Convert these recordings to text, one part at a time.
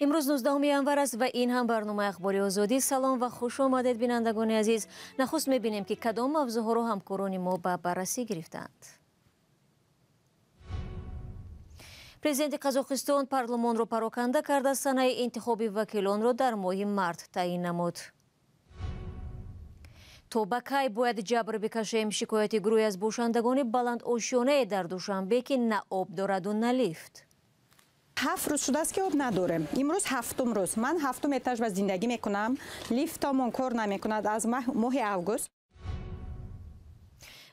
Имрӯз 19 январ аст ва ин ҳам барномаи Ахбори Озодӣ. Салом ва хуш омадед, бинандагони азиз. Нахуст мебинем, ки кадом мавзӯъҳоро ҳамкорони мо ба баррасӣ гирифтаанд. Президенти Қазоқистон парлумонро пароканда карда, санаи интихоби вакилонро дар моҳи март таъин намуд. То ба кай бояд ҷабр бикашем? Шикояти гурӯҳе аз бошандагони баландошёнае дар Душанбе, ки на об дораду на лифт. 7 рӯз шудааст, ки об надорем. Имрӯз ҳафтум рӯз. Ман ҳафтум этаж ба зиндагӣ мекунам. Лифтамон кор намекунад аз моҳи август.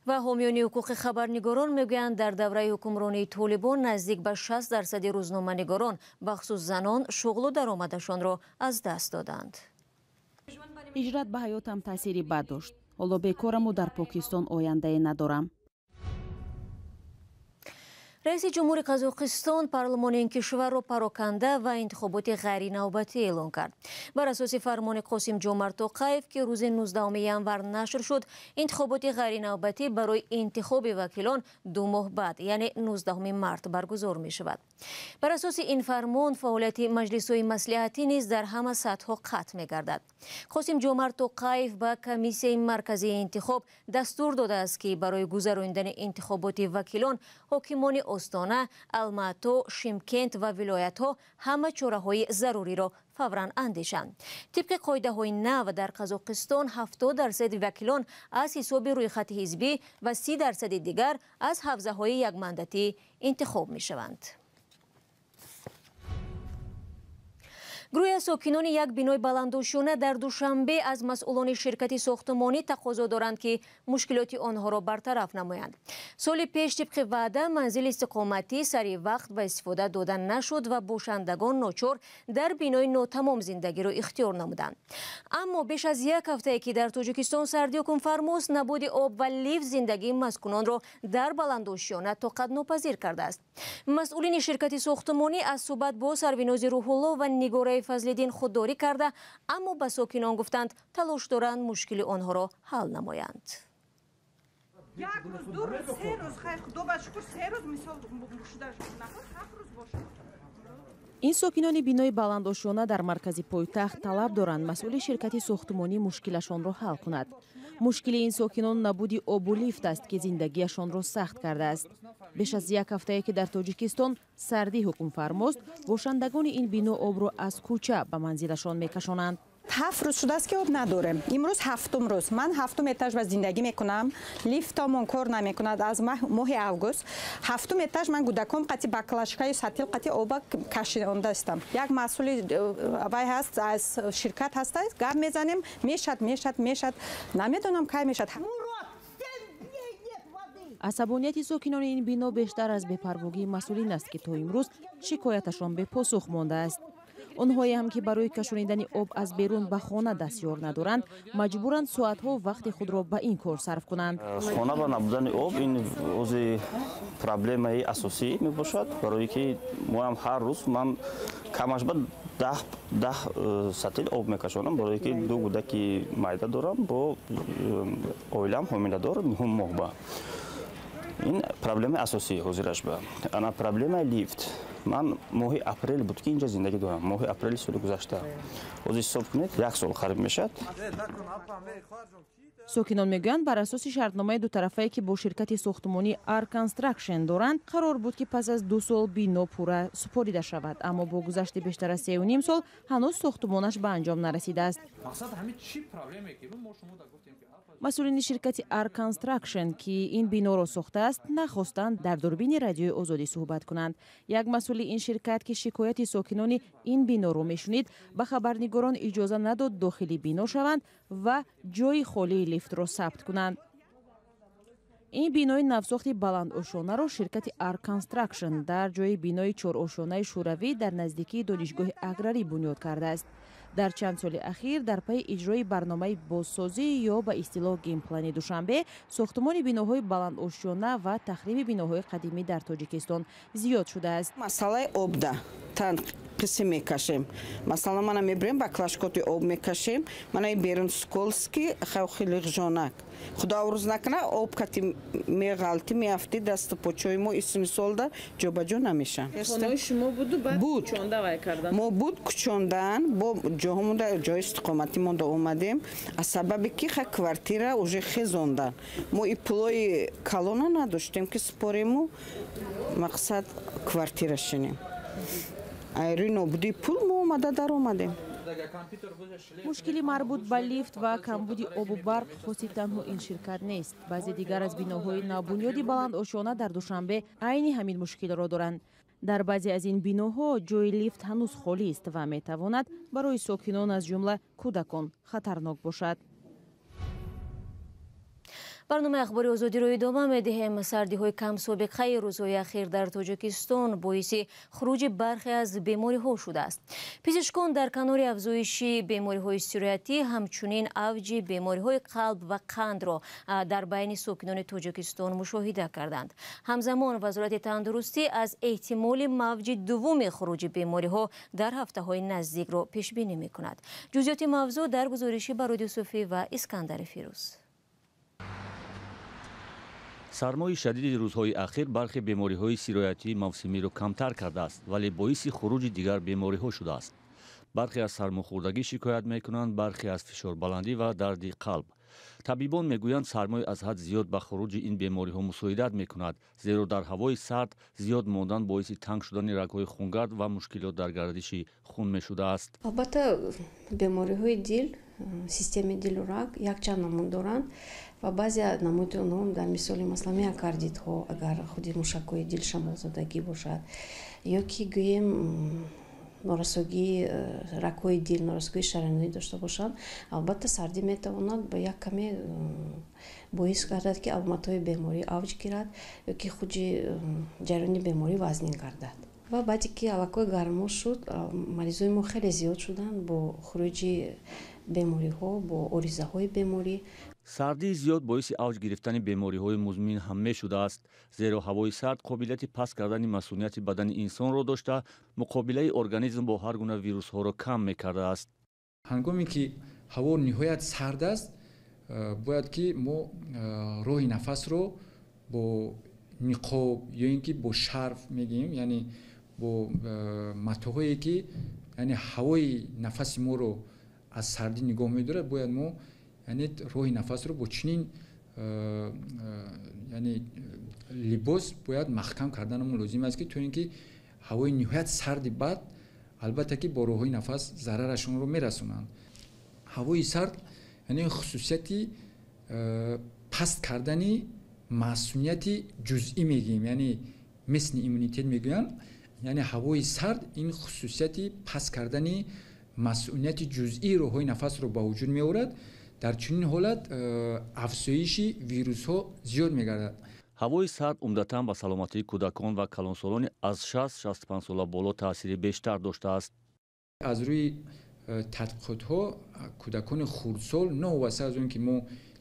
Ва ҳомиёни ҳуқуқи хабарнигорон мегӯянд, дар давраи ҳукмронии Толибон наздик ба 60% рӯзноманигорон, бахусус занон, шуғлу даромадашонро аз даст доданд. Ҳиҷрат ба ҳаётам таъсири бад дошт. Ҳоло бекораму дар Покистон ояндае надорам. Раиси ҷумҳури Қазоқистон парлумони ин кишварро пароканда ва интихоботи ғайринавбатӣ эълон кард. Бар асоси фармони Қосим Ҷомарт Тоқаев, ки рӯзи 19 январ нашр шуд, интихоботи ғайринавбатӣ барои интихоби вакилон 2 моҳ баъд, яъне 19 март баргузор мешавад. Бар асоси ин фармон фаъолияти маҷлисҳои маслиҳатӣ низ дар ҳама сатҳҳо қатъ мегардад. Қосим Ҷомарт Тоқаев ба комиссияи марказии интихоб дастур додааст, ки барои гузаронидани интихоботи вакилон ҳокимони Остона, Алмато, Шимкент ва вилоятҳо ҳама чораҳои заруриро фавран андешанд. Тибқи қоидаҳои нав дар Қазоқистон 70% вакилон аз ҳисоби рӯйхати ҳизбӣ ва 30% дигар аз ҳавзаҳои якмандатӣ интихоб мешаванд. Гурӯҳе аз сокинони як бинои баландошёна дар Душанбе аз масъулони ширкати сохтмонӣ тақозо доранд, ки мушкилоти онҳоро бартараф намоянд. Соли пеш тибқи ваъда манзили истиқоматӣ сари вақт ба истифода дода нашуд ва бошандагон ночор дар бинои нотамом зиндагиро ихтиёр намуданд. Аммо беш аз як ҳафтае, ки дар Тоҷикистон сардӣ ҳукмфармост, набуди об ва лифт зиндагии маскунонро дар баландошёна тоқатнопазир кардааст. Масъулини ширкати сохтмонӣ аз суҳбат бо Сарвинози Рӯҳулло ва Нигораи Фазлиддин худдорӣ карда, аммо ба сокинон гуфтанд, талош доранд мушкили онҳоро ҳал намоянд. Як рӯз, 2 рӯз, 3 рӯз, хайр, худо ба шукр, 3 рӯз мисол шуда наход, 7 рӯз бошад. Ин сокинони бинои баландошёна дар маркази пойтахт талаб доранд, масъули ширкати сохтмонӣ мушкилашонро ҳал кунад. Мушкили ин сокинон набуди обу лифт аст, ки зиндагиашонро сахт кардааст. Беш аз як ҳафтае, ки дар Тоҷикистон сардӣ ҳукмфармост, бошандагони ин бино обро аз кӯча ба манзилашон мекашонанд. 7 рӯз шудааст, ки об надорем. Имрӯз ҳафтум рӯз. Ман ҳафтум этаж ба зиндагӣ мекунам. Лифтамон кор намекунад аз моҳи август. Ҳафтум этаж ман кӯдаком қати баклажкаю сатил қати оба кашондаистам. Як масъули вай ҳаст, аз ширкат ҳаст, гап мезанем, мешад, мешад, мешад. Намедонам кай мешад. Асабонияти сокинони ин бино бештар аз бепарвогии масъулин аст, ки то имрӯз шикояташон бепосух мондааст. Онҳое ҳам, ки барои кашонидани об аз берун ба хона дастёр надоранд, маҷбуранд соатҳо вақти худро ба ин кор сарф кунанд. Хона ба набудани об ин ози проблемаи асосӣ мебошад, барое ки моам ҳар рӯз ман камаш ба 10 сатил об мекашонам, барое ки 2 кӯдаки майда дорам, бо оилаам ҳомиладор 9 моҳ ба. Ин проблемаи асосӣ ҳозираш ба. Ана проблемаи лифт. Ман моҳи апрел буд, ки инҷа зиндагӣ дорам. Моҳи апрели соли гузашта. Ҳозир ҳисоб кунед, 1 сол қариб мешавад. Сокинон мегӯянд, бар асоси шартномаи дутарафае, ки бо ширкати сохтмонӣ Ар Констракшн доранд, қарор буд, ки пас аз 2 сол бино пурра супорида шавад, аммо бо гузашти бештар аз 3,5 сол ҳанӯз сохтмонаш ба анҷом нарасидааст. Масъулини ширкати Ар Констракшн, ки ин биноро сохтааст, нахостанд дар дурбини Радиои Озодӣ суҳбат кунанд. Як масъули ин ширкат, ки шикояти сокинони ин биноро мешунид, ба хабарнигорон иҷоза надод дохили бино шаванд ва ҷои холии лифтро сабт кунанд. Ин бинои навсохти баландошёнаро ширкати Ар Констракшн дар ҷои бинои чорошёнаи шӯравӣ дар наздикии донишгоҳи аграрӣ бунёд кардааст. Дар чанд соли ахир дар пайи иҷрои барномаи бозсозӣ ё ба истилоҳ генплани Душанбе, сохтмони биноҳои баландошёна ва тахриби биноҳои қадимӣ дар Тоҷикистон зиёд шудааст. Масъалаи обда Қисм мекашем. Масалан, мана мебирем, баклажкоти об мекашем. Мана берун скользкий, хеле ғжонак. Худо рӯз накуна, об кати меғалти, меафти, дасту почои мо исми солда ҷобаҷо намешан. Хонаи шумо буду баъд кӯчонда вай кардан? Мо буд кӯчондан, бо ҷоҳомонда, ҷои истиқоматӣ монда омадем. Аз сабаби ки ха квартира уже хезондан. Мо и пулои калона надоштем, ки спорему, мақсад, квартира шинем. Айрӯи нобудии пул мо омада даромадем. Мушкили марбут ба лифт ва камбуди обу барқ хоси танҳо ин ширкат нест. Баъзе дигар аз биноҳои навбунёди баландошёна дар Душанбе айни ҳамин мушкилро доранд. Дар баъзе аз ин биноҳо ҷои лифт ҳанӯз холист ва метавонад барои сокинон, аз ҷумла кӯдакон, хатарнок бошад. Барномаи Ахбори Озодиро идома медиҳем. Сардиҳои камсобиқаи рӯзҳои ахир дар Тоҷикистон боиси хуруҷи бархе аз бемориҳо шудааст. Пизишкон дар канори афзоиши бемориҳои сироятӣ ҳамчунин авҷи бемориҳои қалб ва қандро дар байни сокинони Тоҷикистон мушоҳида карданд. Ҳамзамон Вазорати тандурустӣ аз эҳтимоли мавҷи дуввуми хуруҷи бемориҳо дар ҳафтаҳои наздикро пешбинӣ мекунад. Ҷузъиёти мавзӯъ дар гузориши Барод Юсуфӣ ва Искандари Фирӯз. Сармои шадиди рӯзҳои ахир бархе бемориҳои сироятии мавсимиро камтар кардааст, вале боиси хуруҷи дигар бемориҳо шудааст. Бархе аз сармохӯрдагӣ шикоят мекунанд, бархе аз фишорбаландӣ ва дарди қалб. Табибон мегӯянд, сармои аз ҳад зиёд ба хуруҷи ин бемориҳо мусоидат мекунад, зеро дар ҳавои сард зиёд мондан боиси танг шудани рагҳои хунгард ва мушкилот дар гардиши хун мешудааст. Албатта, бемориҳои дил, системаи дилу раг якчанд намуд доранд ва баъзе намуди онҳо, дар мисоли, масалан, миокардитҳо, агар худи мушакҳои дил шамолзадагӣ бошад ё ки, гӯем, норасогии рагҳои дил, норасогии шараёнӣ дошта бошанд, албатта, сардӣ метавонад ба як каме боис гардад, ки аломатҳои беморӣ авҷ гирад ё ки худи ҷараёни беморӣ вазнин гардад. Ва баъде ки аллакай гармо шуд, маризои мо хеле зиёд шуданд бо хуруҷи бемориҳо, бо оризаҳои беморӣ. Сардии зиёд боиси авҷ гирифтани бемориҳои музмин ҳам мешудааст, зеро ҳавои сард қобилияти паст кардани масунияти бадани инсонро дошта, муқобилаи организм бо ҳар гуна вирусҳоро кам мекардааст. Ҳангоме ки ҳаво ниҳоят сард аст, бояд ки мо роҳи нафасро бо ниқоб ё ин ки бо шарф мегӯем, яъне бо матоъҳое ки, яъне, ҳавои нафаси моро аз сардӣ нигоҳ медорад, бояд мо, яъне, роҳи нафасро бо чунин, яъне, либос бояд маҳкам карданамон лозим аст, ки то ин ки ҳавои ниҳоят сарди бад, албатта, ки бо роҳҳои нафас зарарашонро мерасонанд. Ҳавои сард, яъне, хусусияти паст кардани масунияти ҷузъӣ мегӯем, яъне местный иммунитет мегӯянд. Яъне ҳавои сард ин хусусияти паст кардани масунияти ҷузъии роҳҳои нафасро ба вуҷуд меорад. Дар чунин ҳолат афзоиши вирусҳо зиёд мегардад. Ҳавои сард умдатан ба саломатии кӯдакон ва калонсолони аз 60-65 сола боло таъсири бештар доштааст. Аз рӯи тадқиқотҳо, кӯдакони хурдсол, новобаста аз он ки мо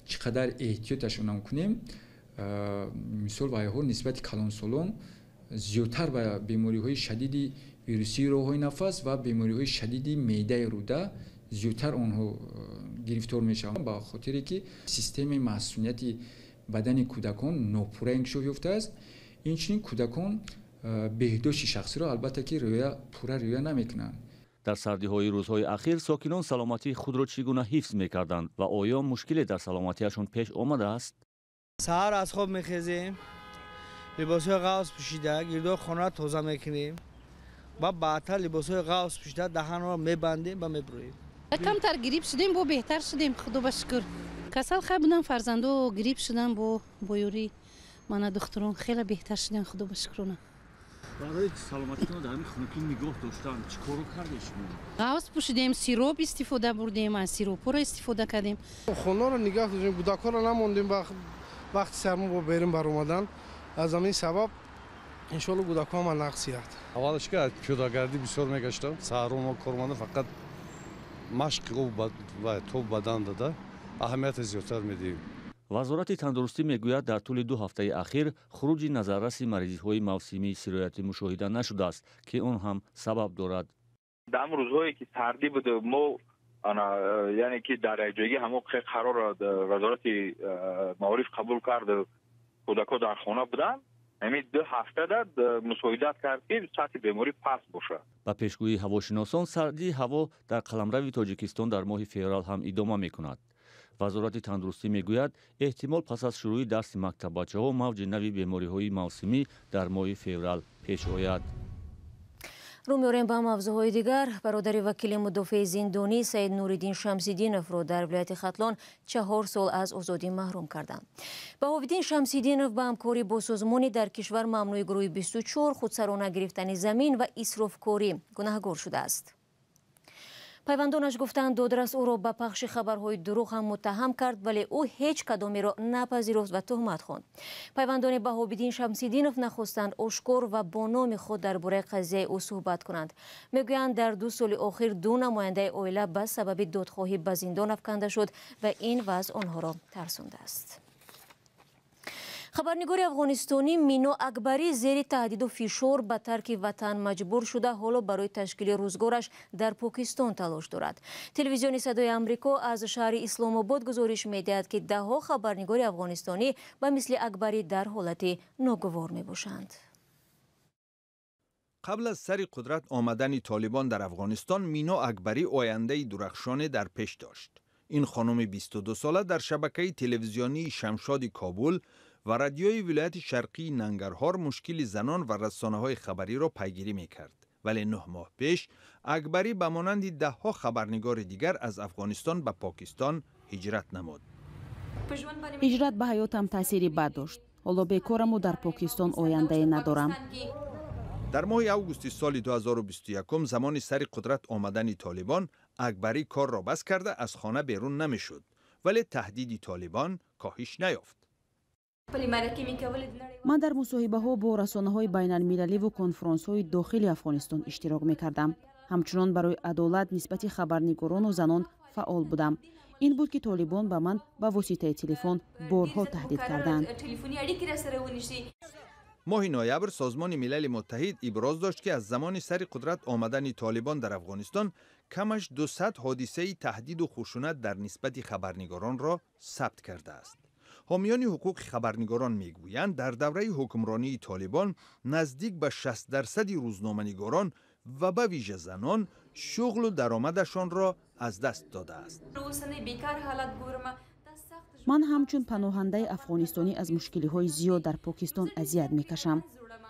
чӣ қадар эҳтиёташонам кунем, мисол, вайҳо нисбати калонсолон зиёдтар ба бемориҳои шадиди вирусии роҳҳои нафас ва бемориҳои шадиди меъдаи рӯда зиёдтар онҳо гирифтор мешаванд, ба хотире ки системаи масунияти бадани кӯдакон нопурра инкишоф ёфтааст. Инчунин кӯдакон беҳдошти шахсиро, албатта, ки риоя пурра риоя намекунанд. Дар сардиҳои рӯзҳои ахир сокинон саломатии худро чӣ гуна ҳифз мекарданд ва оё мушкиле дар саломатиашон пеш омадааст? Саҳар аз хоб мехезем, либосҳои ғафз пӯшида, гирдои хонаро тоза мекунем ва баъдтар либосҳои ғафз пӯшида, даҳанро мебандем ва мебурем. Камтар грипп шудем, бо беҳтар шудем, худо ба шукр. Касал хай будам, фарзандо грипп шудан, бо ёрии мана духтурон хеле беҳтар шудем, худо ба шукрона. Барои саломатитон дар ҳамин хунукӣ нигоҳ доштан чӣ корро кардед шумо? Ғафз пӯшидем, сироп истифода бурдем, аз сиропҳоро истифода кардем. Хонаро нигоҳ доштем, кӯдакҳоро намондем вақти сармо бо берун баромадан. Аз ҳамин сабаб, иншоалло, кӯдакҳо ҳама нақсият. Аввалаш ки пиёдагардӣ бисёр мегаштам, саҳро мо корманда, фақат машқи об то бадан дада аҳамияти зиёдтар медиҳем. Вазорати тандурустӣ мегӯяд, дар тӯли 2 ҳафтаи ахир хуруҷи назарраси маризиҳои мавсимии сироятӣ мушоҳида нашудааст, ки он ҳам сабаб дорад. Дар рӯзҳое ки сардӣ буд, мо яъне ки дар якҷоягӣ ҳамон қарорро вазорати маориф қабул кард, кӯдакҳо дар хона буданд, ҳамин 2 ҳафта мусоидат кард ки сатҳи беморӣ паст бошад. Ба пешгӯии ҳавошиносон, сардии ҳаво дар қаламрави Тоҷикистон дар моҳи феврал ҳам идома мекунад. Вазорати тандурустӣ мегӯяд, эҳтимол пас аз шурӯи дарси мактаббачаҳо мавҷи нави бемориҳои мавсимӣ дар моҳи феврал пеш ояд. Рӯ меорем ба мавзӯъҳои дигар. Бародари вакили мудофеи зиндонӣ Саид Нуриддин Шамсиддиновро дар вилояти Хатлон 4 сол аз озодӣ маҳрум карданд. Баҳовиддин Шамсиддинов ба ҳамкорӣ бо созмони дар кишвар мамнӯи гурӯҳи 24 худсарона гирифтани замин ва исрофкорӣ гунаҳгор шудааст. Пайвандонаш гуфтанд, додрас ӯро ба пахши хабарҳои дурӯғ ҳам муттаҳам кард, вале ӯ ҳеҷ кадомеро напазируфт ва туҳмат хонд. Пайвандони Баҳобиддин Шамсиддинов нахостанд ошкор ва бо номи худ дар бораи қазияи ӯ суҳбат кунанд. Мегӯянд, дар 2 соли охир 2 намояндаи оила ба сабаби додхоҳӣ ба зиндон афканда шуд ва ин вазъ онҳоро тарсондааст. Хабарнигори афғонистонӣ Мино Акбарӣ зери таҳдиду фишор ба тарки ватан маҷбур шуда, ҳоло барои ташкили рӯзгораш дар Покистон талош дорад. Телевизиони Садои Амрико аз шаҳри Исломобод гузориш медиҳад, ки даҳҳо хабарнигори афғонистонӣ ба мисли Акбарӣ дар ҳолати ногувор мебошанд. Қабл аз сари қудрат омадани Толибон дар Афғонистон, Мино Акбарӣ ояндаи дурахшоне дар пеш дошт. Ин хонуми 22 сола дар шабакаи телевизионии Шамшоди Кобул ва радиои вилояти шарқии Нангарҳор мушкили занон ва расонаҳои хабариро пайгирӣ мекард. Вале 9 моҳ пеш Акбарӣ ба монанди даҳҳо хабарнигори дигар аз Афғонистон ба Покистон ҳиҷрат намуд. Ҳиҷрат ба ҳаётам таъсири бад дошт. Ҳоло бекораму дар Покистон ояндае надорам. Дар моҳи августи соли 2021, замони сари қудрат омадани Толибон, Акбарӣ корро бас карда аз хона берун намешуд, вале таҳдиди Толибон коҳиш наёфт. Ман дар мусоҳибаҳо бо расонаҳои байналмилаливу конфронсҳои дохили Афғонистон иштирок мекардам. Ҳамчунон барои адолат нисбати хабарнигорону занон фаъол будам. Ин буд, ки Толибон ба ман ба воситаи телефон борҳо таҳдид карданд. Моҳи ноябр Созмони Милали Муттаҳид иброз дошт, ки аз замони сари қудрат омадани Толибон дар Афғонистон камаш 200 ҳодисаи таҳдиду хушунат дар нисбати хабарнигоронро сабт кардааст. Ҳомиёни ҳуқуқи хабарнигорон мегӯянд, дар давраи ҳукмронии Толибон наздик ба 60% рӯзноманигорон ва ба вижа занон шуғлу даромадашонро аз даст додааст. Ман ҳамчун паноҳандаи афғонистонӣ аз мушкилиҳои зиёд дар Покистон азият мекашам.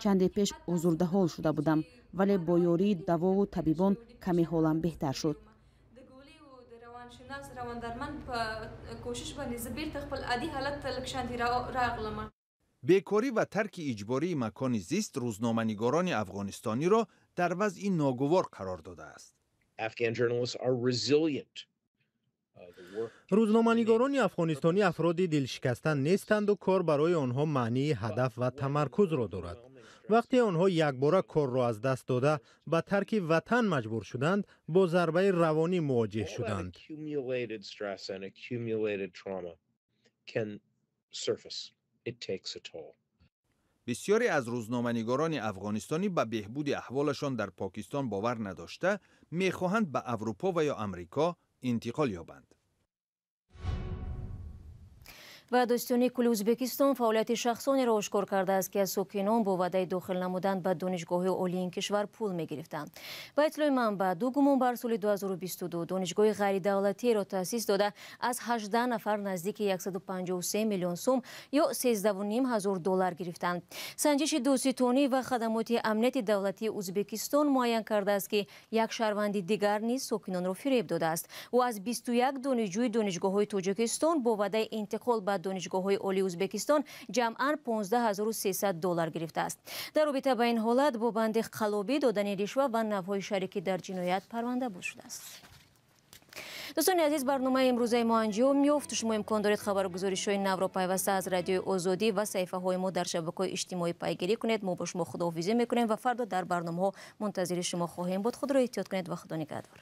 Чанде пеш озурдаҳол шуда будам, вале бо ёрии давову табибон каме ҳолам беҳтар шуд. Бекорӣ ва тарки иҷбории макони зист рӯзноманигорони афғонистониро дар вазъи ногувор қарор додааст. Рӯзноманигорони афғонистонӣ афроди дилшикаста нестанду кор барои онҳо маънии ҳадаф ва тамаркузро дорад. Вақте онҳо якбора корро аз даст дода ба тарки ватан маҷбур шуданд, бо зарбаи равонӣ мувоҷеҳ шуданд. Бисёре аз рӯзноманигорони афғонистонӣ ба беҳбуди аҳволашон дар Покистон бовар надошта, мехоҳанд ба Аврупо ва ё Амрико интиқол ёбанд. Ва дӯстони кулли Ӯзбекистон фаъолияти шахсонеро ошкор кардааст, ки аз сокинон бо ваъдаи дохил намудан ба донишгоҳҳои олии ин кишвар пул мегирифтанд. Ба иттилои манбаъ, 2 гумонбар соли 2022 донишгоҳи ғайридавлатиро таъсис дода, аз 18 нафар наздики 153 миллион сум ё 13,5 ҳазор доллар гирифтанд. Санҷиши дӯститонӣ ва хадамоти амнияти давлатии Ӯзбекистон муайян кардааст, ки як шаҳрванди дигар низ сокинонро фиреб додааст. Ӯ аз 21 донишҷӯи донишгоҳҳои Тоҷикистон бо ваъдаи интиқол ба донишгоҳҳои олии Ӯзбекистон ҷамъан 15300 доллар гирифтааст. Дар робита ба ин ҳолат бо банди қалобӣ, додани ришва ва навъҳои шарикӣ дар ҷиноят парванда боз шудааст. Дӯстони азиз, барномаи имрӯзаи мо анҷом ёфт. Шумо имкон доред хабару гузоришҳои навро пайваста аз Радиои Озодӣ ва саҳифаҳои мо дар шабакаҳои иҷтимоӣ пайгирӣ кунед. Мо бо шумо худоҳофизӣ мекунем ва фардо дар барномаҳо мунтазири шумо хоҳем буд. Худро эҳтиёт кунед ва Худо нигаҳдор.